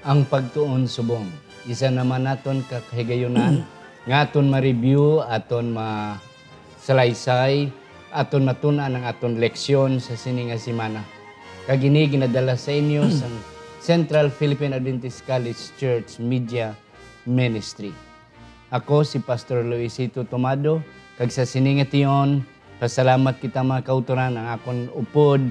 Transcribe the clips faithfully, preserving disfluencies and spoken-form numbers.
Ang pagtuon subong. Isa naman naton ka kahigayunan nga aton ma-review, aton ma-salaysay, aton matun-an ang aton leksyon sa sini nga semana. Kag ini ginadala sa inyo sang Central Philippine Adventist College Church Media Ministry. Ako si Pastor Luisito Tomado, kag sa sini nga tion, pasalamat kita, mga kautoran, ang akon upod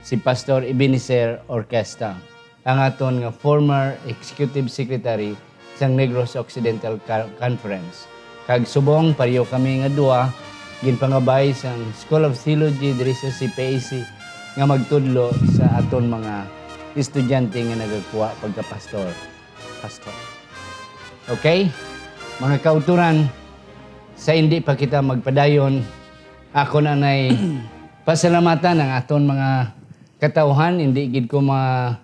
si Pastor Ebenezer Orquesta, ang aton nga former executive secretary sang Negros Occidental Ca-, Conference. Kag subong, pareho kami nga duha ginpangabay sang School of Theology diri sa C P A C nga magtudlo sa aton mga estudyante nga nagakuha pagka-pastor. Pastor. Okay? Mga kauturan, sa hindi pa kita magpadayon, ako na nay pasalamatan ang aton mga katawhan. Hindi gid ko ma-,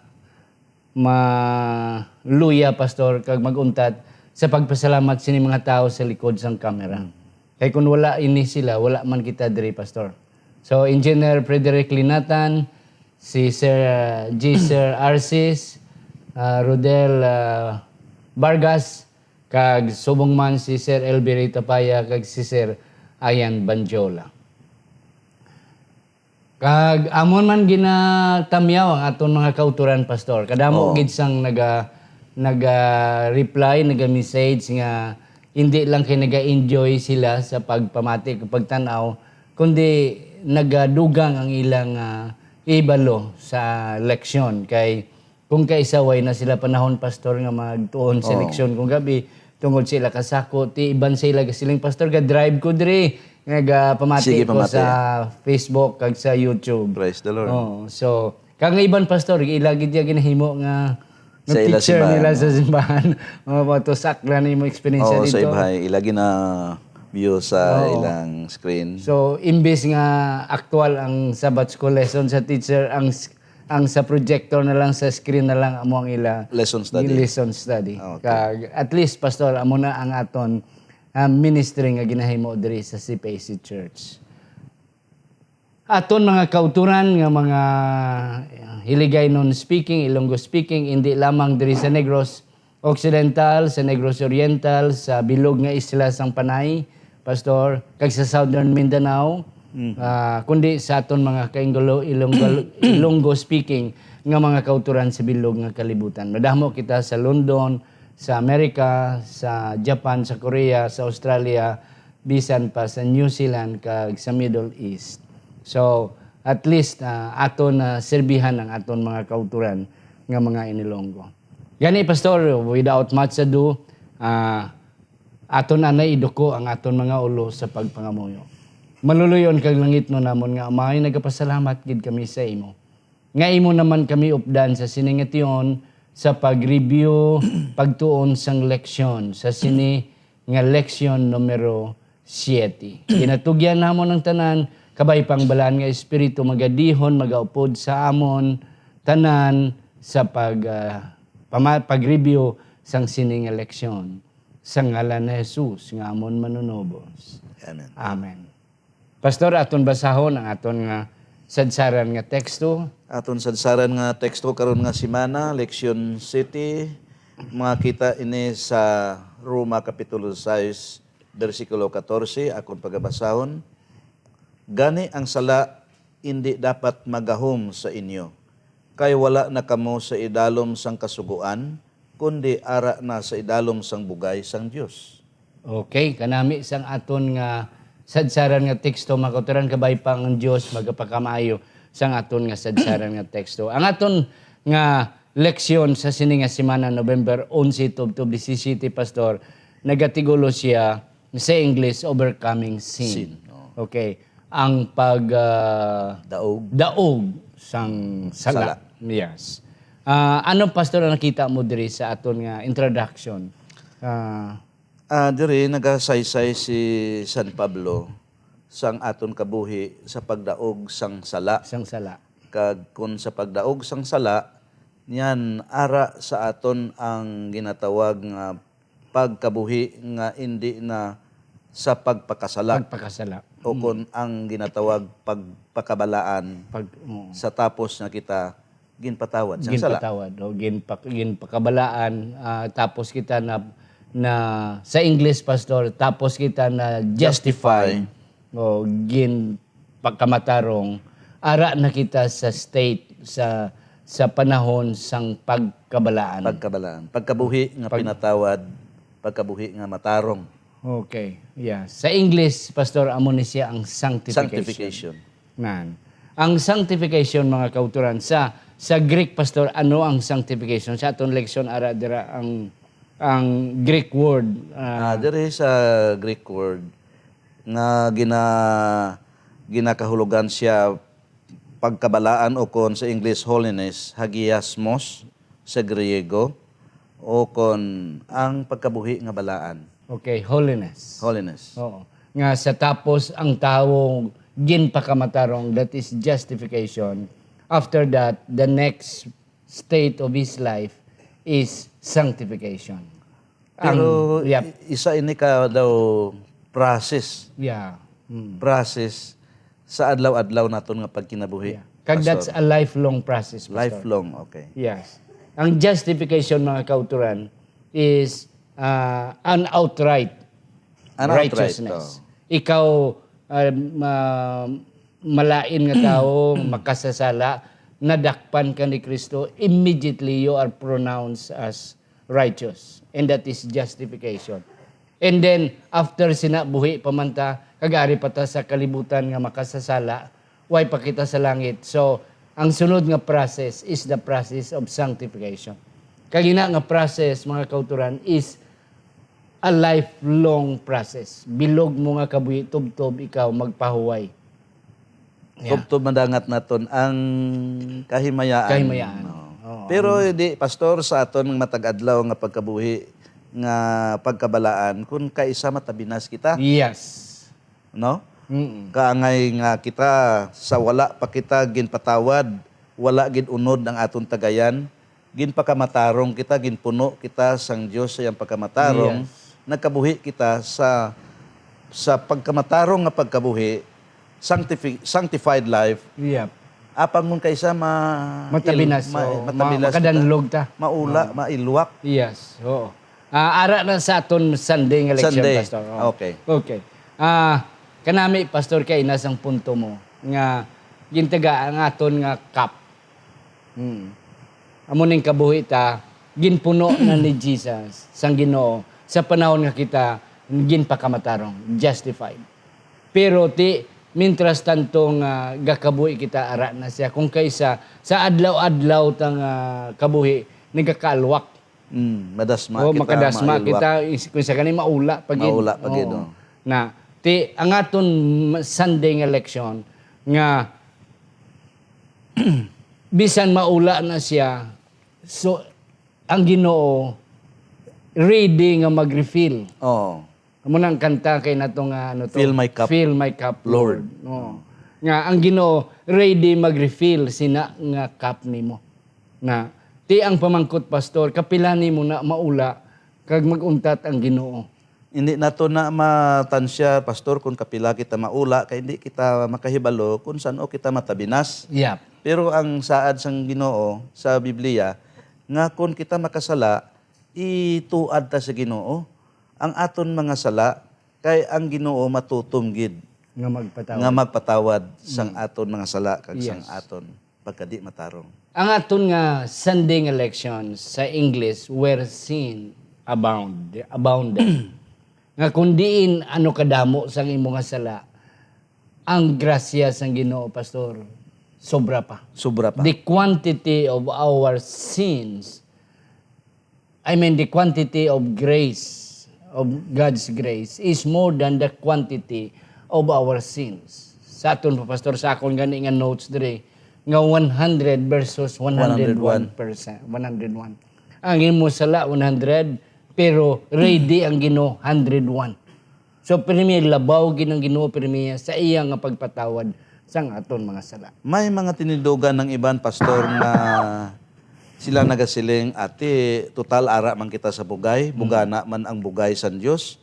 maluya, Pastor, kag mag-untat sa pagpasalamat sini mga tawo sa likod sang kamera. Kay kung wala ini sila, wala man kita diri, Pastor. So, Engineer Frederick Linatan, si Sir, uh, G Sir Arsis, uh, Rodel, uh, Vargas, kag subong man si Sir Elby Ray Tapaya kag si Sir Ian Banjola. Kag amon man ginatamyaw ang aton mga kauturan, Pastor. Kadamo Oo. gid sang naga-, naga-reply, naga-message nga hindi lang kay naga-enjoy sila sa pagpamati kag pagtan-aw, kundi nagadugang ang ilang, ah, ibalo sa leksyon. Kay kung kaisa, way na sila panahon, Pastor, nga magtuon sa Oo. leksyon kung gabi, tungod sa ila kasako, ti iban sa ila siling, "Pastor, ga-drive ko diri, nga gapamati Sige, ko pamati. sa Facebook kag sa YouTube." Praise the Lord. Oo. So, kag nga iban, Pastor, ila gid ya ginahimo nga, nga Sa ila teacher simbahan, nila sa oo. simbahan. Mga patusak lang yung experience Oo, sa dito. iba, ila gina-view sa Oo. ilang screen. So, imbis nga aktual ang Sabbath School lesson sa teacher, ang s-, ang sa projector na lang, sa screen na lang, amo ang ila Lesson study. lesson study. Ah, okay. Kag, at least, Pastor, amo na ang aton, ah, ministry nga ginahimo diri sa C P A C Church. Aton mga kauturan nga mga, eh, Hiligaynon speaking, Ilonggo speaking, hindi lamang diri sa Negros Occidental, sa Negros Oriental, sa bilog nga isla sang Panay, Pastor, kag sa Southern Mindanao, Mhm. ah, kundi sa aton mga ka-Ilonggo, Ilonggo speaking nga mga kauturan sa bilog nga kalibutan. Madamo kita sa London, sa America, sa Japan, sa Korea, sa Australia, bisan pa sa New Zealand kag sa Middle East. So, at least, ah, aton na serbihan ang aton mga kauturan nga mga Inilonggo. Gani, Pastor, without much ado, ah, aton anay iduko ang aton mga ulo sa pagpangamuyo. Maluloy-on kag langitnon namon nga Amay, nagapasalamat gid kami sa imo nga imo naman kami updan sa sini nga tion sa pag-review, pagtuon sang leksyon sa sini nga leksyon numero siete. Ginatugyan namon ang tanan, kabay pang Balaan nga Espiritu magadihon, magaupod sa amon tanan sa pag, ah, pama-, pag-review sang sini nga leksyon. Sa ngalan ni Jesus nga amon Manunubos. Amen. Amen. Pastor, aton basahon ang aton nga sadsaran nga teksto. Aton sadsaran nga teksto karon nga semana, leksyon siete. Makita ini sa Roma Kapitulo sais, bersikulo katorse, akon pagabasahon. Gani ang sala indi dapat magahom sa inyo, kay wala na kamo sa idalom sang Kasugoan, kundi ara na sa idalom sang bugay sang Dios. Okay, kanami sang aton nga sadsaran nga teksto, mga kauturan, kabay pa ang Dios magapakamaayo sang aton nga sadsaran nga teksto. Ang aton nga leksyon sa sini nga semana, November onse tubtob disisiyete, Pastor, nagatigulo siya sa English, Overcoming Sin. Sin, oo. Okay. Ang pag, ah, Daog. daog sang sala. Sala. Yes. Ah, ano, Pastor, ang nakita mo diri sa aton nga introduction? Ah, Ah, diri nagasaysay si San Pablo sang aton kabuhi sa pagdaog sang sala. Sang sala. Kag kon sa pagdaog sang sala, niyan ara sa aton ang ginatawag nga pagkabuhi nga indi na sa pagpakasala. Pagpakasala. O Mm. kon ang ginatawag pagpakabalaan Pag-, oo. sa tapos nga kita ginpatawad sang sala. Ginpatawad o ginpak-, ginpakabalaan, ah, tapos kita na, na, sa English, Pastor, tapos kita na justify. Justify. O ginpakamatarong, ara na kita sa state, sa, sa panahon sang pagkabalaan. Pagkabalaan. Pagkabuhi nga Pag- pinatawad, pagkabuhi nga matarong. Okay. Yeah. Sa English, Pastor, amo ni siya ang sanctification. Sanctification. Nan. Ang sanctification, mga kauturan, sa, sa Greek, Pastor, ano ang sanctification? Sa aton leksyon, ara dira ang, ang Greek word, ah, Ah, diri sa Greek word nga gina-, ginakahulugan siya pagkabalaan, o kon sa English, holiness, hagiasmos sa Griego, o kon ang pagkabuhi nga balaan. Okay, holiness. Holiness. Oo. Nga sa tapos ang tawo ginpakamatarong, that is justification. After that, the next state of his life is sanctification. Pero Ang, yep. i-, isa ini ka daw process. Yeah. Mm. Process sa adlaw-adlaw naton nga pagkinabuhi, Yeah. Kag that's Pastor. a lifelong process, Pastor. Lifelong, okay. Yes. Ang justification, mga kauturan, is, ah, an outright An outright, righteousness. oh. Ikaw, ah, ma-, malain nga tawo, makasasala, nadakpan ka ni Kristo, immediately you are pronounced as righteous. And that is justification. And then, after sina, buhi pa man ta, kag ari pa ta sa kalibutan nga makasasala, way pa kita sa langit. So, ang sunod nga process is the process of sanctification. Kag ina nga process, mga kauturan, is a lifelong process. Bilog mo nga kabuhi, tubtob ikaw magpahuway. Yeah. Tubtob madangat naton ang kahimayaan. Kahimayaan. No. Oo. Pero di, Pastor, sa aton nga matag-adlaw nga pagkabuhi, nga pagkabalaan, kung kaisa matabinas kita, Yes. no? Mm-mm. Kaangay nga kita, sa wala pa kita ginpatawad, wala gid unod ang aton tagayan, ginpakamatarong kita, ginpuno kita sang Dios sa iyang pagkamatarong, Yes. nagkabuhi kita sa, sa pagkamatarong nga pagkabuhi, sanctifi-, sanctified life. Yep. Apang kung kaisa ma-, Matabinas, il-, ma-, oo. Ma-, matabinas kita. Makadanlog ta. Maula, Oo. mailwak. Yes, oo. Ah, ara na sa aton Sunday nga leksyon, Sunday. Pastor. Oo. Okay. Okay. Ah, kanami, Pastor, kay ina sang punto mo nga gintaga ang aton nga cup. Hmm. Amo ning kabuhi ta, ginpuno na ni Jesus, sang Ginoo, sa panahon nga kita ginpakamatarong, justified. Pero ti, mientras tanto nga gakabuhi kita, ara na siya. Kung kaisa, sa adlaw-adlaw ta nga kabuhi, nagakaalwak. Mm, madasma Oh, kita, makadasma mailwak. kita, is-, kung sa gani, maula pa gid. Maula pa gid, Oo. oh. Na, ti, ang aton Sunday nga leksyon, nga bisan maula na siya, so, ang Ginoo ready nga mag-refill. Oo. Amo na ang kanta kay nato nga, ano to? Fill my cup, Fill my cup, Lord. Lord. Oo. Nga ang Ginoo ready mag-refill sina nga cup nimo. Na, ti ang pamangkot, Pastor, kapila nimo na maula kag mag-untat ang Ginoo? Hindi nato na matansya, Pastor, kung kapila kita maula, kay hindi kita makahibalo kung san-o kita matabinas. Yep. Pero ang saad sang Ginoo sa Biblia, nga kung kita makasala, ituad ta sa Ginoo ang aton mga sala, kay ang Ginoo matutom gid Nga magpatawad. nga magpatawad sang Mm. aton mga sala kag sang Yes. aton pagkadi matarong. Ang aton nga Sunday nga leksyon sa English, "Where sin abound, abounded." Nga kung diin ano kadamo sang imo nga sala, ang grasya sang Ginoo, Pastor, sobra pa. Sobra pa. The quantity of our sins, I mean, the quantity of grace, of God's grace, is more than the quantity of our sins. Sa aton pa, Pastor, sa akon gani nga notes diri, nga one hundred versus one hundred one percent, one hundred one. Ang imo sala, one hundred, pero ready ang Ginoo, hundred one. So, pirmi, labaw gid ang Ginoo, pirmi, sa iya nga pagpatawad sang aton mga sala. May mga tinindugan ng iban, Pastor, nga sila nagasiling, "Ati, total ara man kita sa bugay, Mm. bugana man ang bugay sang Dios."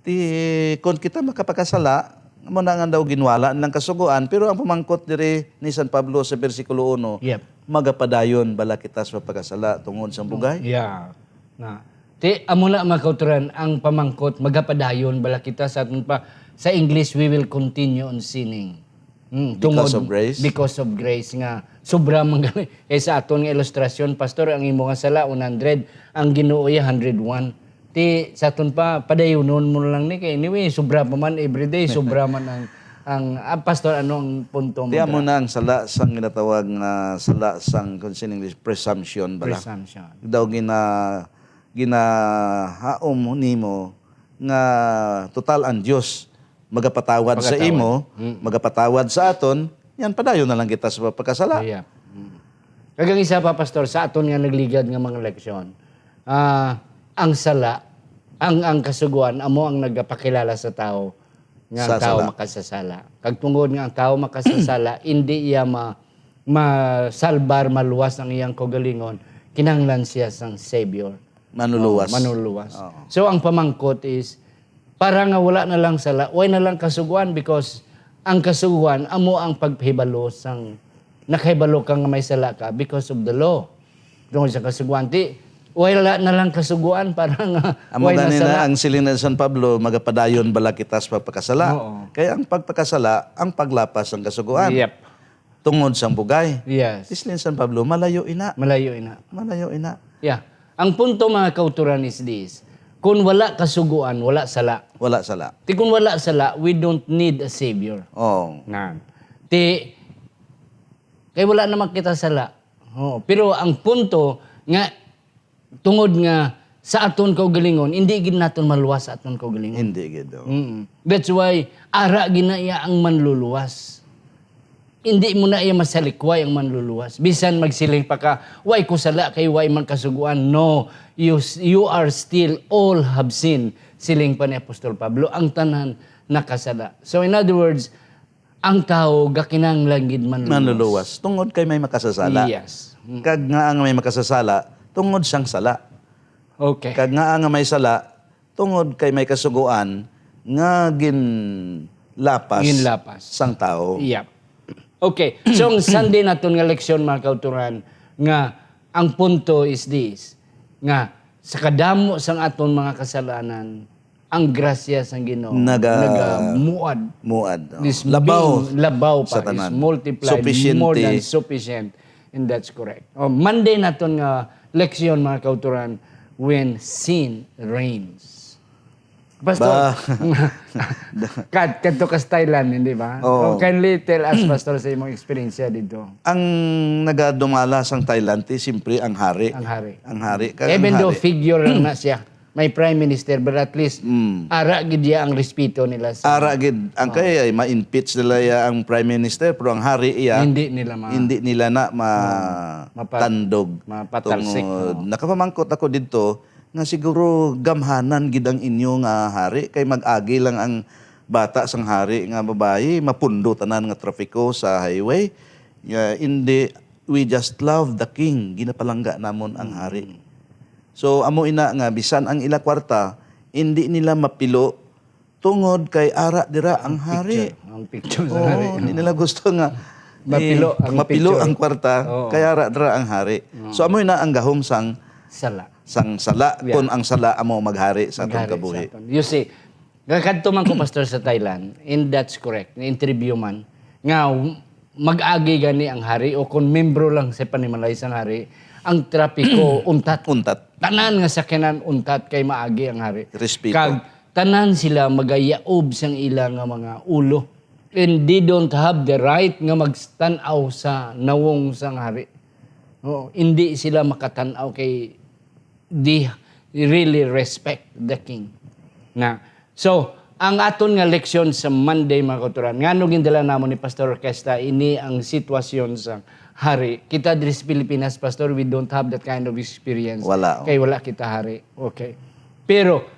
Ti, kon kita makapakasala, Amo na nga daw ginwala nilang kasugoan, pero ang pamangkot diri ni San Pablo sa bersikulo uno, Yep. "Magapadayon bala kita sa pagkasala tungod sang bugay?" Yeah. Na. Ti, amo na, mga kauturan, ang pamangkot, magapadayon bala kita sa aton pa, sa English, "We will continue on sinning." Mm, Because tungod, of grace? Because of grace nga sobra man gani. Kay sa aton nga ilustrasyon, Pastor, ang imo nga sala, one hundred, ang Ginoo iya, hundred one. Ti, sa aton pa, padayunon mo lang ni. Kay anyway, sobra pa man everyday, sobra man ang, ang, ah, Pastor, ano ang punto mo Ti, amo dira? Na ang sala sang ginatawag nga sala sang, kung sa English, presumption bala. Presumption. Daw gina-, ginahaom nimo nga total ang Dios magapatawad sa Pagkatawad. imo, Mm. magapatawad sa aton, yan padayon na lang kita sa pagkasala. Yeah. Mm. Kag ang isa pa, Pastor, sa aton nga nagligad nga mga leksyon, ah, ang sala, ang, ang kasugoan, amo ang nagapakilala sa tawo nga ang Sa tawo sala. makasasala. Kag tungod nga ang tawo makasasala, hindi iya ma-, masalbar, maluwas ang iyang kaugalingon, kinahanglan siya sang Savior. Manluluwas. Oh, manluluwas. Oo. So, ang pamangkot is, para nga wala na lang sala, way na lang kasugoan, because ang kasugoan amo ang pagpahibalo sang nakahibalo ka nga may sala ka because of the law. Tungod sa kasugoan, ti, wala na lang kasugoan para nga Amo way na gani sala. Na ang siling ni San Pablo, "Magapadayon bala kita sa pagpakasala?" Oo. Kaya ang pagpakasala, ang paglapas sang kasugoan. Yep. Tungod sang bugay. Yes. Ti siling ni San Pablo, malayo ina. Malayo ina. Malayo ina. Yeah. Ang punto, mga kauturan, is this. Kung wala kasugoan, wala sala. Wala sala. Ti kung wala sala, we don't need a savior. Oh. Na. Ti, kay wala naman kita sala. Oh, pero ang punto nga, tungod nga sa aton kaugalingon, hindi gid naton maluwas sa aton kaugalingon. Hindi gid, oh. Mm. That's why, ara gid na iya ang manluluwas. Hindi mo na iya masalikway ang manluluwas. Bisan magsiling pa ka, "Way ko sala kay way man kasugoan." No, you, you are still, all have sinned, siling pa ni Apostol Pablo. Ang tanan nakasala. So, in other words, ang tawo gakinahanglan gid manluluwas. Manluluwas. Tungod kay may makasasala. Yes. Mm. Kag nga ang may makasasala, tungod sang sala. Okay. Kag nga ang may sala, tungod kay may kasugoan nga ginlapas Ginlapas. sang tawo. Yep. Okay. So, ang Sunday naton nga leksyon, mga kauturan, nga ang punto is this, nga sa kadamo sang aton mga kasalanan, ang grasya sang Ginoo Naga-, nagamuad. muad, oh. This Labaw being, labaw sa pa, is tanan. multiplied Supisyente. more than sufficient And that's correct. Oh, Monday naton nga leksyon, mga kauturan, when sin reigns. Pastor, Ba? Kat-, kadto ka sa Thailand, hindi ba? Oo. Oh, kindly tell us, Pastor, sa imong eksperyensya dito. Ang nagadumala sang Thailand, ti, siyempre, ang hari. Ang hari. Ang hari. Kag Even ang though hari. figure lang na siya, may prime minister, but at least, Mm. ara gid iya ang respeto nila sa Ara gid, ang Oh. kay ay ma-impeach nila iya ang prime minister, pero ang hari iya, Hindi nila ma- hindi nila na ma-, Oh. Mapa-, matandog. mapatalsik, Tungod, oh. nakapamangkot ako didto nga siguro gamhanan gid ang inyo nga hari, kay mag-agi lang ang bata sang hari nga babayi, mapundo tanan nga trapiko sa highway. Ya, hindi, we just love the king. Ginapalangga namon ang Mm. hari. So, amo ina nga, bisan ang ila kwarta, indi nila mapilo tungod kay ara dira ang Ang hari. picture, ang picture sa Oo, hari. hindi nila gusto nga Mapilo eh, ang mapilo picture. ang kwarta, Oo. kay ara dira ang hari. Oo. So, amo ina ang gahom sang Sala. sang sala, Yeah. kun ang sala amo maghari sa atong Maghari kabuhi. sa aton. You see, Gakadto man ko, Pastor, sa Thailand, and that's correct, na-interview man, nga mag-agi gani ang hari, o kung membro lang sa panimalay sang hari, ang trapiko, untat. Untat. Tanan nga sakyanan, untat, kay maagi ang hari. Respeto. Kag tanan sila magayaob sang ila nga mga ulo. And they don't have the right nga magtan-aw sa nawong sang hari. Oo, hindi sila makatan-aw kay they really respect the king. Na, so, ang aton nga leksyon sa Monday, mga kauturan, ngano gindala namon ni Pastor Orquesta ini ang sitwasyon sa hari? Kita diri sa Pilipinas, Pastor, we don't have that kind of experience. Wala, oh. Kay wala kita hari. Okay. Pero,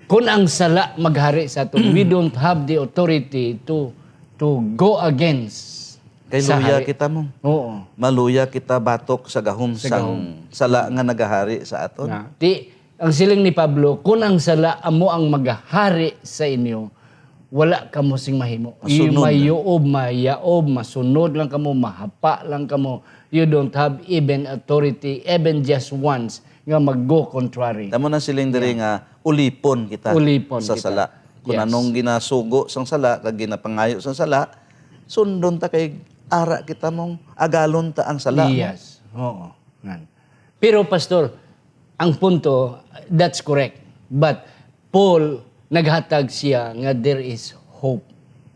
kung ang sala maghari sa aton, we don't have the authority to, to go against Kay sa luya hari. kita mo. Oo. Maluya kita batok sa gahom Sa sang gahom. sala nga nagahari sa aton. Nga. Ti, ang siling ni Pablo, "Kun ang sala amo ang magahari sa inyo, Wala kamo sing mahimo. Masunod. Mayuob, mayaob, masunod lang kamo, mahapa lang kamo. You don't have even authority, even just once, nga mag-go contrary. Tamo na siling diri nga ulipon kita Ulipon sa kita. Sala. Kung Yes. anong ginasugo sang sala, kag ginapangayo sang sala, sundon ta kay ara kita mong agalon ta ang sala mo. Yes. Oo. Ngan. Pero, Pastor, ang punto, that's correct. But Paul, naghatag siya nga there is hope.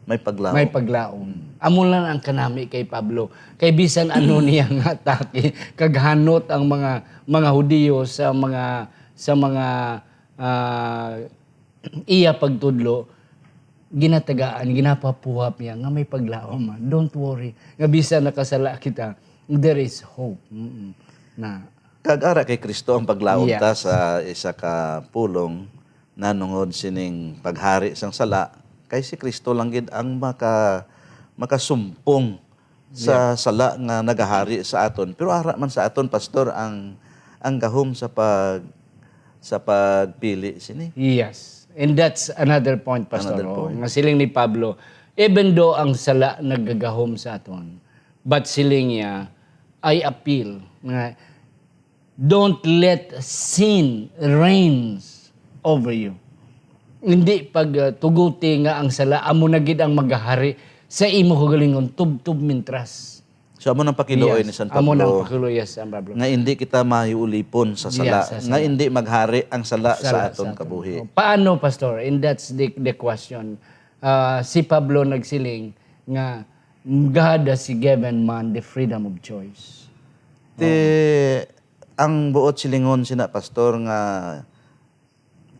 May paglaom. May paglaom. Amo lang ang kanami kay Pablo. Kay bisan ano niya nga atake, kag hanot ang mga mga Hudiyo sa mga sa mga ah, iya pagtudlo, ginatagaan, ginapapuhap niya nga may paglaom. Ah. Don't worry. Nga bisan nakasala kita, there is hope. Mm-mm. Na Kag ara kay Kristo ang paglaom Yes. ta sa isa ka pulong nanungod sining paghari sang sala, kay si Kristo lang gid ang maka makasumpong sa sala nga nagahari sa aton. Pero ara man sa aton, Pastor, ang ang gahom sa pag sa pagpili sini. Yes. And that's another point, Pastor. Another Oh, point. Nga siling ni Pablo, even though ang sala nagagahom sa aton, but siling niya, I appeal nga don't let sin reigns over you. Hindi pag uh, tuguti nga ang sala amo na gid ang magahari sa imo kagalingon tubtob mintras. So amo nang pakiluoy Yes, ni San amo nang Pablo pakiluoy, yes, San Pablo. nga hindi kita mahiulipon sa sala, Yes, sa nga sala. hindi maghari ang sala, sa Sala aton sa kabuhi. Paano, Pastor? And that's the, the question. Ah, si Pablo nagsiling nga God has given man the freedom of choice. Ti ang buot silingon sina, Pastor, nga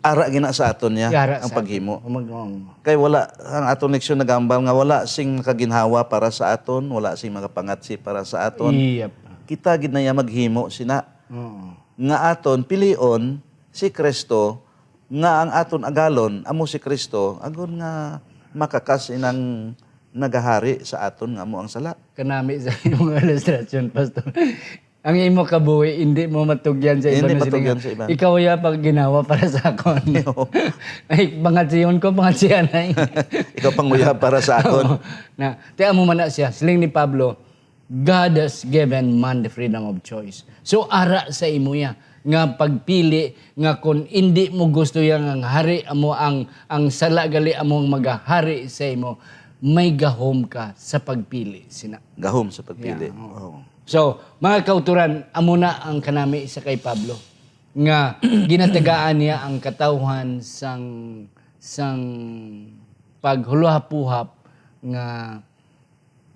ara gina sa aton niya Yara ang sa paghimo. aton. Umag-, um, Kay wala, ang aton leksyon nagambal nga wala sing makaginhawa para sa aton, wala sing makapangatsi para sa aton. Yep. Kita gid na iya maghimo sina Oo. nga aton pilion si Kristo, nga ang aton agalon amo si Kristo, agod nga makakas inang nagahari sa aton nga amo ang sala. Kanami sa imong ilustrasyon, Pastor. Ang imo kabuhi, hindi mo matugyan sa iban. Hindi Mas matugyan nga, sa iban. Ikaw ya pag ginawa para sa akon. Oo. Ay, pangatsiyon ko, pangatsiyan ay. Ikaw panguya para sa akon. Oo. Na, tiyan mo man na siya, siling ni Pablo, God has given man the freedom of choice. So, ara sa imo ya nga pagpili nga kung hindi mo gusto ya nga hari amo ang ang sala gali amo ang magahari sa imo, may gahom ka sa pagpili sina. Gahom sa pagpili. Yeah, oo. Oo. So, mga kauturan, amo na ang kanami sa kay Pablo nga ginatagaan niya ang katawhan sang sang paghuluhapuhap nga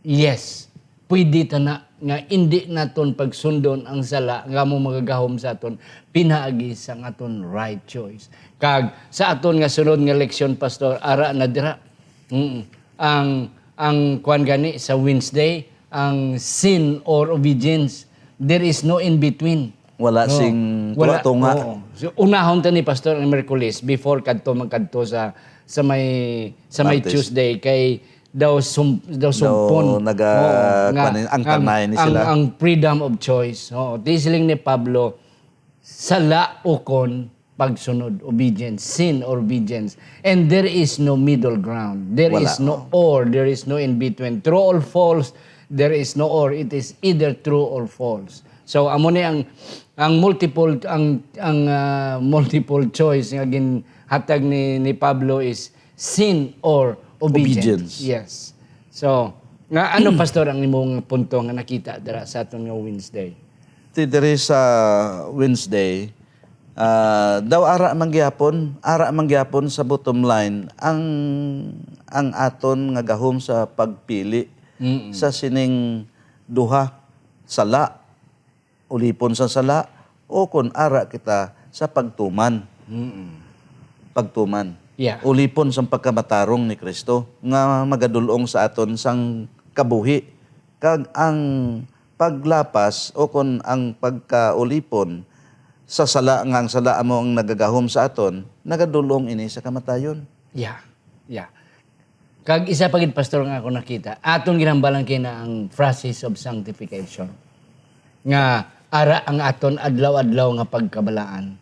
yes, pwede ta na nga indi naton pagsundon ang sala nga mo magagahom sa aton pinaagi sang aton right choice. Kag sa aton nga sunod nga leksyon, Pastor, ara na dira. Mm. Ang ang kuan gani sa Wednesday, ang sin or obedience, there is no in between. Wala No. sing Wala. tunga-tunga. Oo. So, unahon ta ni Pastor ang Miyerkules before kadto magkadto sa sa may sa may Martes. Tuesday kay daw sum, daw sumpon. Daw naga, Oo, nga, kuwan, ang nga kanay ni ang, sila. Ang freedom of choice. Oo, di siling ni Pablo, sala ukon pagsunod, obedience, sin or obedience. And there is no middle ground. There Wala. Is no or, there is no in between. True or false, there is no or. It is either true or false. So amo ni ang ang multiple ang ang ah, multiple choice nga ginhatag ni ni Pablo is sin or obedience. Obedience. Yes. So, nga ano, Pastor, ang imong punto nga nakita dira sa aton nga Wednesday? Ti diri sa Wednesday, ah, daw ara man gyapon, ara man gyapon sa bottom line ang ang aton nga gahom sa pagpili Mm-mm. Sa sining duha, sala, ulipon sa sala, o kon ara kita sa pagtuman. Mm-mm. Pagtuman. Yeah. Ulipon sang pagkamatarong ni Kristo nga magadul-ong sa aton sang kabuhi, kag ang paglapas o kon ang pagkaulipon sa sala nga ang sala amo ang nagagahom sa aton, nagadul-ong ini sa kamatayon. Yeah. Yeah. Kag isa pa gid, Pastor, nga ako nakita, aton ginhambalan kay na ang process of sanctification. Nga ara ang aton adlaw-adlaw nga pagkabalaan.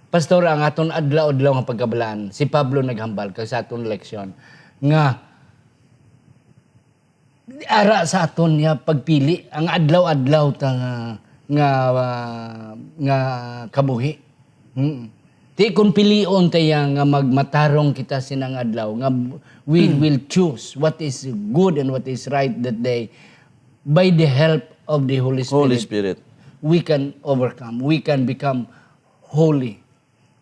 Pastor, ang aton adlaw-adlaw nga pagkabalaan, si Pablo naghambal kag sa aton leksyon, nga ara sa aton nga pagpili ang adlaw-adlaw ta nga, nga, ah, nga kabuhi. Mm. Ti kun pilion ta iya nga magmatarong kita sinang adlaw, nga we Hmm. will choose what is good and what is right that day, by the help of the Holy Spirit, Holy Spirit. we can overcome, we can become holy,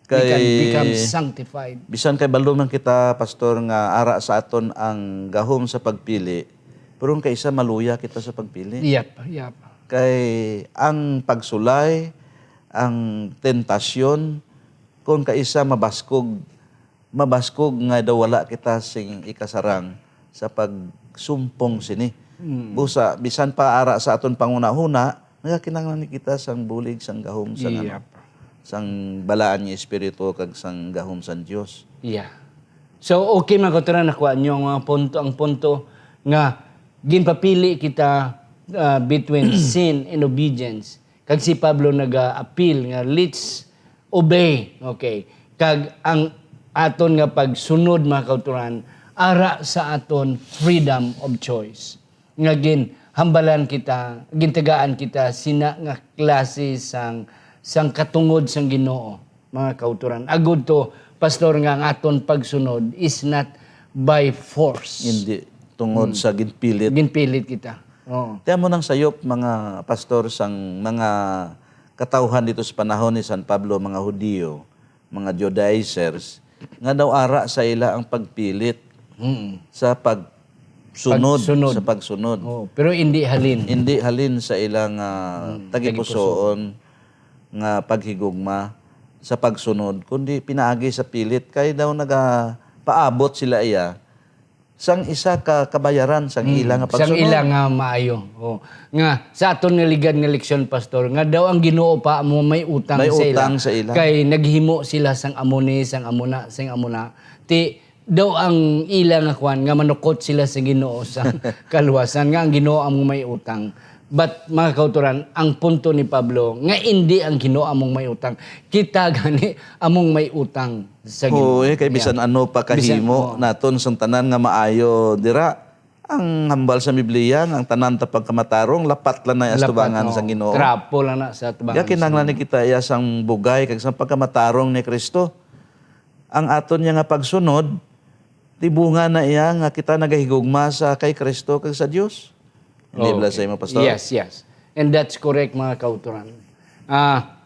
we can Kay become sanctified. Bisan kay balo man kita, Pastor, nga ara sa aton ang gahom sa pagpili, pero ang kaisa maluya kita sa pagpili. Yep, yep. Kay ang pagsulay, ang tentasyon, kung kaisa mabaskog, mabaskog nga daw wala kita sing ikasarang sa pagsumpong sini. Mm. Busa, bisan pa ara sa aton panghunahuna, nagakinahanglan ni kita sang bulig, sang gahom, sang ano, Yep. sang balaan nga espiritu, kag sang gahom sang Dios. Yeah. So, okay, mga kauturan, nakuha niyo ang mga punto, ang punto nga ginpapili kita, ah, between sin and obedience. Kag si Pablo naga-appeal nga, "Let's obey." Okay. Kag ang aton nga pagsunod, mga kauturan, ara sa aton freedom of choice. Nga ginhambalan kita, gintagaan kita sina nga klase sang, sang katungod sang Ginoo, mga kauturan. Agud to, Pastor, nga ang aton pagsunod is not by force. Hindi tungod Hmm. sa ginpilit. Ginpilit kita. Oo. Tiyan mo nang sayop, mga pastor, sang mga katawhan dito sa panahon ni San Pablo, mga Hudiyo, mga Judaizers, nga daw ara sa ila ang pagpilit Mm. sa pagsunod, Pagsunod. sa pagsunod. Oo, pero hindi halin. Hindi halin sa ilang, ah, Mm, tagipusoon nga paghigugma sa pagsunod, kundi pinaagi sa pilit, kay daw nagapaabot sila iya sang isa ka kabayaran sang Mm, ila nga sang pagsunod. ila nga maayo. Oh. Nga, sa aton nga ligad nga leksyon, Pastor, nga daw ang Ginoo pa amo may utang May sa ila. utang sa ila. Kay naghimo sila sang amo ni, sang amo na, sang amo na. Ti, daw ang ila nga kwan, nga manukot sila sa Ginoo sa kaluwasan, nga ang Ginoo amo may utang. But, mga kauturan, ang punto ni Pablo, nga indi ang Ginoo among may utang. Kita gani among may utang sa Ginoo. Oo, eh, kay bisan Yeah. ano pa Bisan, kahimo oo. naton sang tanan nga maayo dira, ang hambal sa Biblia, nga ang tanan ta pagkamatarong, lapat lang na Lapat, tubangan oo. sa Ginoo. Trapo lang na sa tubangan Ya, sa kinahanglan Ginoo. ni kita iya sang bugay, kag sang pagkamatarong ni Kristo. Ang aton niya nga pagsunod, tibungan na iya nga kita nagahigugma sa kay Kristo kag sa Dios. Hindi ba Okay. sa imo, Pastor? Yes, yes. And that's correct, mga kauturan. Ah,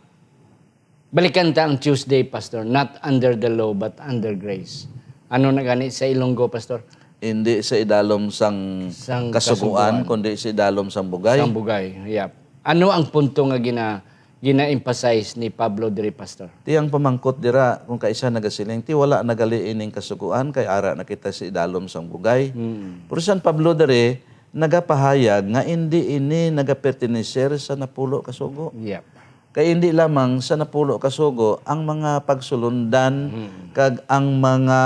balikan ta ang Tuesday, Pastor. Not under the law, but under grace. Ano na gani sa Ilonggo, Pastor? Hindi sa idalom sang Sang kasuguan, kasuguan. kundi sa idalom sang bugay. Sang bugay, yep. Ano ang punto nga gina-, gina-emphasize ni Pablo diri, Pastor? Ti ang pamangkot dira, kung kaisa nagasiling, ti wala nagali ining kasuguan, kay ara na kita sa idalom sang bugay. Mm. Pero si San Pablo diri, nagapahayag nga indi ini nagaperteneser sa napulo ka sugo. Yep. Kay indi lamang sa napulo ka sugo ang mga pagsulundan Mm. kag ang mga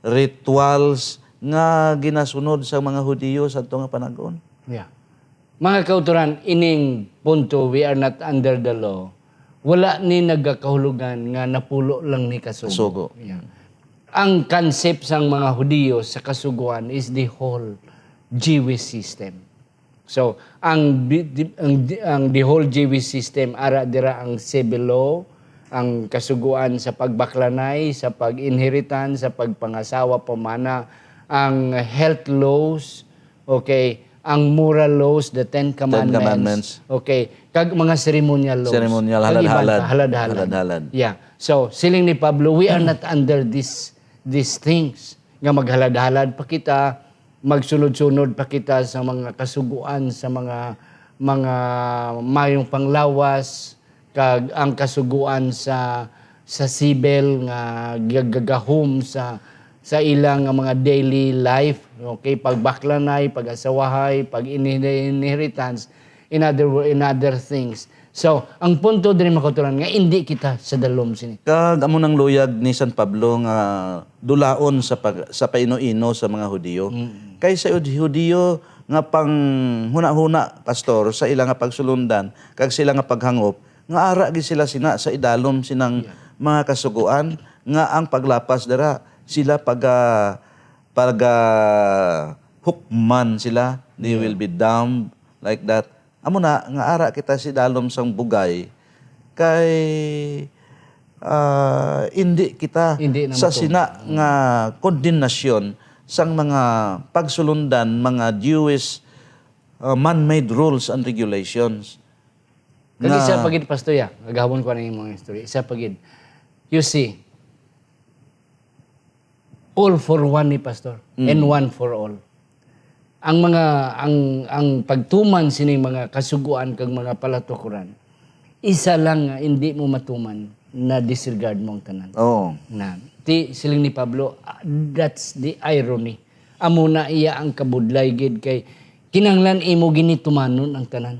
rituals nga ginasunod sa mga Hudiyo sa ato nga panag-on. Yeah. Mga kauturan, ining punto, we are not under the law, wala ni nagakahulugan nga napulo lang ni kasugo. Kasugo. Yeah. Ang concept sang mga Hudiyo sa kasuguan is the whole Jewish system. So, ang bi-, di-, ang di-, ang the whole Jewish system, ara dira ang civil law, ang kasuguan sa pagbaklanay, sa pag-inheritance, sa pagpangasawa, pamana, ang health laws, okay, ang moral laws, the Ten Ten Commandments, Commandments. okay, kag mga ceremonial laws. Ceremonial, Kag iban halad-halad. pa, halad-halad. Halad-halad. Yeah. So, siling ni Pablo, we are not under this, these things. Nga maghalad-halad pa kita, magsunod-sunod pa kita sa mga kasuguan, sa mga, mga mayong panglawas, kag ang kasuguan sa, sa civil nga gagagahom sa, sa ilang nga mga daily life, okay, pagbaklanay, pag-asawahay, pag-inheritance, in other wo-, in other things. So, ang punto diri, mga kauturan, nga indi kita sa dalom sini. Kag amo nang luyag ni San Pablo nga dulaon sa pag-, sa paino-ino sa mga Hudiyo. Mm. Kay sa Hud-, Hudiyo nga panghunahuna, Pastor, sa ila nga pagsulundan kag sila nga paghangop, nga ara gid sila sina sa idalom sinang Yeah. mga kasugoan, nga ang paglapas dira sila pag, ah, pag, ah, hukman sila, they Yeah. will be damned like that. Amo na nga ara kita sa idalom sang bugay kay, ah, indi kita Indi na sa matuman. sina nga kondenasyon sang mga pagsulundan, mga Jewish, ah, man-made rules and regulations. Kag Na isa pa gid, Pastor, ya, agahawon ko ang imong story. Isa pa gid. You see, all for one ni Pastor, Mm. and one for all. Ang mga, ang, ang pagtuman sining mga kasugoan kag mga palatukoran, isa lang nga indi mo matuman, na-disregard mo ang tanan. Oo. Na, ti, siling ni Pablo, ah, that's the irony. Amo na iya ang kabudlay gid, kay kinahanglan imo gini tumanon ang tanan.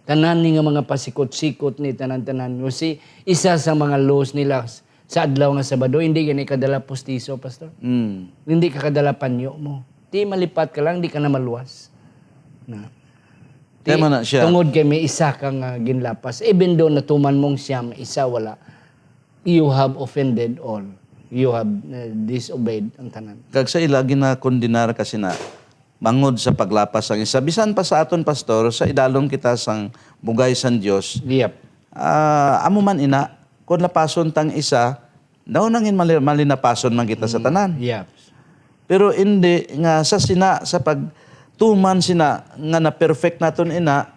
Tanan ni nga mga pasikot-sikot ni tanan-tanan. You see, isa sa mga laws nila sa adlaw nga Sabado, hindi gani kadala postiso, Pastor. Mm. Hindi ka kadala panyo mo. Di malipat ka lang, di ka na maluwas. Na. Di, Tama na siya. tungod kay may isa ka nga ginlapas. Even though natuman mong siyam, isa wala. You have offended all. You have, uh, disobeyed ang tanan. Kag sa ila, ginakondenar ka sina, mangod sa paglapas sang isa. Bisan pa sa aton, Pastor, sa idalom kita sang bugay sang Dios. Yep. Ah, amo man ina, kung lapason tang isa, daw nangin mali-, malinapason man kita sa Mm, tanan. yep. Pero hindi nga sa sina, sa pagtuman sina nga na-perfect naton ina,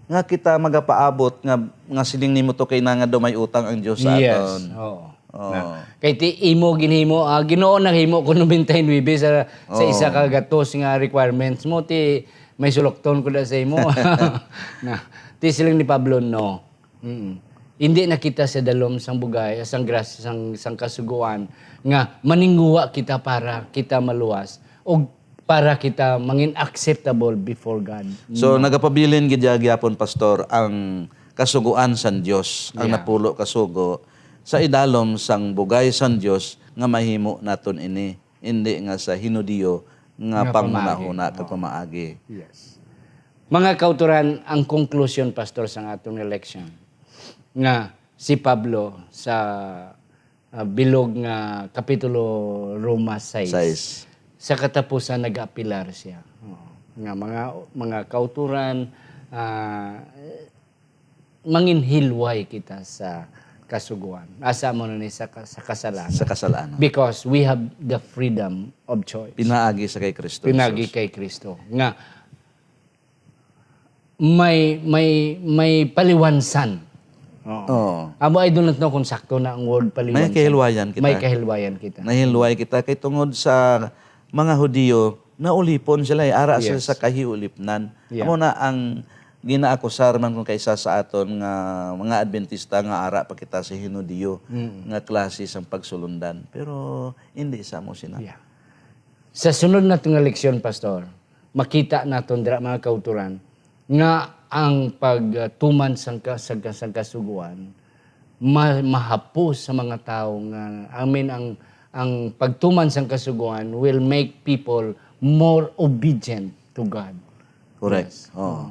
nga kita magapaabot nga, nga siling nimo to kay na nga daw may utang ang Dios sa Yes, aton. oo. Oo. Na, kay ti imo ginhimo, ah, Ginoo naghimo ko nobenta y nuebe sa, sa Oo. isa ka gatos nga requirements mo, ti may sulokton ko na sa imo. Na, ti siling ni Pablo, no. Mm. Hindi na kita sa dalom sang bugay, sang grasya, sang, sang kasugoan, nga maninguha kita para kita maluwas, o para kita mangin acceptable before God. So, No. nagapabilin gid ya gyapon, Pastor, ang kasugoan sang Dios, ang Yeah. napulo ka sugo, sa idalom sang bugay sang Dios nga mahimo naton ini, hindi nga sa hinudiyo nga Nga panghunahuna pamaagi. kag Oo. pamaagi. Yes. Mga kauturan, ang conclusion, Pastor, sang aton nga leksyon, nga si Pablo sa, ah, bilog nga kapitulo Roma sais, Sais. sa katapusan nag-apilar siya. Oo. Nga mga, mga kauturan, ah, manginhilway kita sa kasugoan. Asa mo na ni sa ka-, sa kasalanan. Sa kasalanan. Because we have the freedom of choice. Pinaagi sa kay Kristo Pinaagi Jesus. kay Kristo. Nga may, may, may paliwansan. Oo. Oo. Amo, I do not know kung sakto na ang word paliwansan. May kahilwayan kita. May kahilwayan kita. Nahilway kita kay tungod sa mga Hudiyo, naulipon sila, eh. Ara sila Yes. sa kahiulipnan. Yeah. Amo na ang ginaakusar man kung kaisa sa aton nga mga Adventista nga ara pa kita sa hinudiyo Mm. nga klase sang pagsulundan. Pero hindi sa mo sina. Yeah. Sa sunod nato nga leksyon, Pastor, makita naton dira, mga kauturan, nga ang pagtuman sang ka-, sang ka-, sang kasugoan ma-, mahapos sa mga tawo nga, I mean, ang, ang pagtuman sang kasugoan will make people more obedient to God. Correct. Yes. Oo. Oo.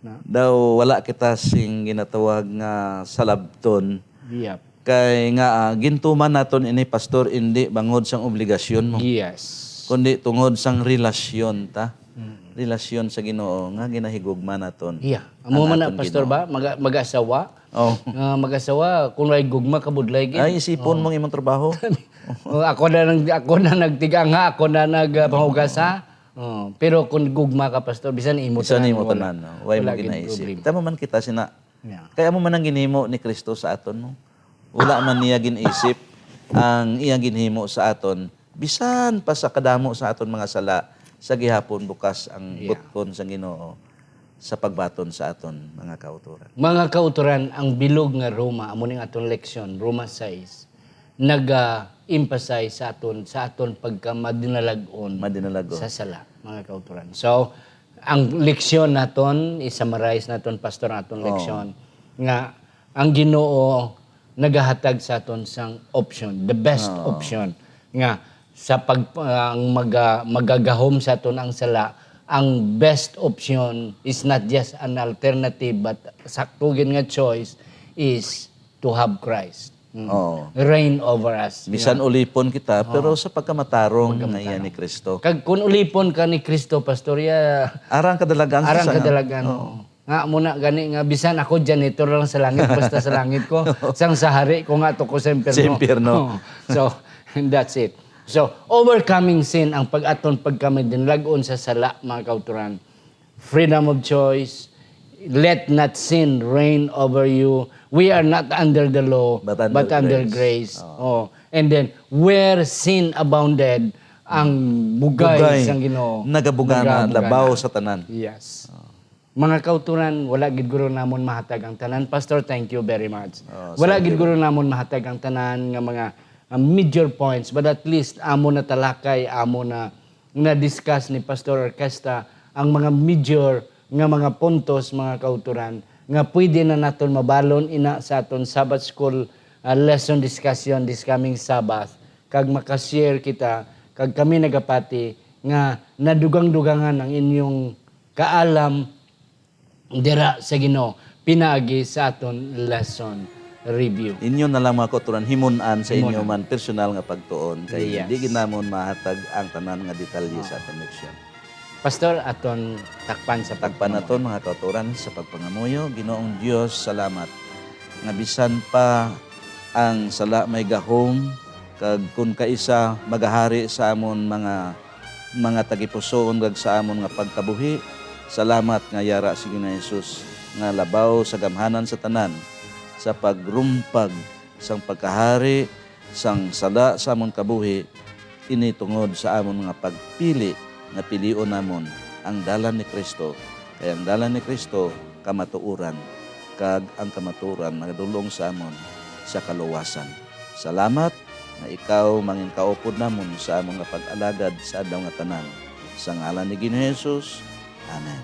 Na- Daw wala kita sing ginatawag nga salabton. Yep. Kay nga, ah, gintuman naton ini, Pastor, indi bangod sang obligasyon mo. Yes. Kundi tungod sang relasyon ta. Mm. Relasyon sa Ginoo nga ginahigugma naton. Yeah. Amo Ang man na, aton Pastor, Ginoo. ba? Mag-, mag-asawa? Oh. Ah, mag-asawa, kung may gugma, kabudlay gid. Ay, isipon Oh. mong imong trabaho. Oh, ako na nang, ako na nagtigangha, ako na nag, ah, panghugas, ha? Oh, pero kung gugma ka, Pastor, bisan imo Bisan tanan, imo wala. tanan, no? Why mo Wala gid ginaisip? problema. Tama man kita sina. Yeah. Kaya mo man ang ginhimo ni Kristo sa aton, no? Wala man niya ginisip ang iyang ginhimo sa aton, bisan pa sa kadamo sa aton mga sala, sa gihapon bukas ang Yeah. butkon sa Ginoo sa pagbaton sa aton mga kauturan. Mga kauturan, ang bilog nga Roma, amo ning aton leksyon, Roma sais, naga-emphasize sa aton, sa aton pagkamadinalag-on Madinalag-on. sa sala, mga kauturan. So, ang leksyon naton, i-summarize naton, Pastor, ang aton Oo. leksyon, nga ang Ginoo nagahatag sa aton sang option, the best Oo. option, nga sa pag-, ang maga-, magagahom sa aton ang sala, ang best option is not just an alternative, but sakto gid nga choice is to have Christ. Mm. Oo. Reign over us. Bisan Yeah. ulipon kita, Oo. pero sa pagkamatarong Pagkamatarong. nga iya ni Kristo. Kag kun ulipon ka ni Kristo, Pastor, ya, Arang kadalagan sa arang sanga. kadalagan. Oo. Oo. Nga, muna gani nga, bisan ako janitor lang sa langit, basta sa langit ko, sang sa hari ko nga to ko sa impyerno. Sa impyerno. Oo. So, that's it. So, overcoming sin, ang pag-aton pagkamalinlag-on sa sala, mga kauturan. Freedom of choice. Let not sin reign over you. We are not under the law, But under but under grace. grace. Oo. Oh. And then, where sin abounded, ang bugay Bugay. sang Ginoo Nagabugana, nagabugana. labaw sa tanan. Yes. Oo. Mga kauturan, wala gid guro namon mahatag ang tanan. Pastor, thank you very much. Oh, Wala thank gid you. guro namon mahatag ang tanan nga mga, ah, major points, but at least amo na talakay, amo na na-discuss ni Pastor Orquesta ang mga major nga mga puntos, mga kauturan, nga pwede na naton mabalon ina sa aton Sabbath School, ah, lesson discussion this coming Sabbath, kag makashare kita, kag kami nagapati nga nadugang-dugangan ang inyong kaalam dira sa Ginoo pinaagi sa aton lesson review. Inyo na lang, mga kauturan, himun-an sa inyo Himun-an. man personal nga pagtuon, kay Yes. hindi gid namon mahatag ang tanan nga detalye sa Oo. aton leksyon. Pastor, aton takpan sa Takpan pagpangamuyo. naton, mga kauturan, sa pagpangamuyo. Ginoong Dios, salamat nga bisan pa ang sala may gahom, kag kun kaisa magahari sa amon mga, mga tagipusoon kag sa amon nga pagkabuhi, salamat nga yara si Ginoong Jesus nga labaw sa gamhanan sa tanan, sa pagrumpag sang pagkahari sang sala sa amon kabuhi, ini tungod sa amon nga pagpili nga pilion namon ang dalan ni Cristo, kay ang dalan ni Cristo kamatuoran, kag ang kamatuoran nagadul-ong sa amon sa kaluwasan. Salamat nga ikaw mangin kaupod namon sa amon nga pag-alagad sa adlaw nga tanan. Sa ngalan ni Ginoong Jesus, amen.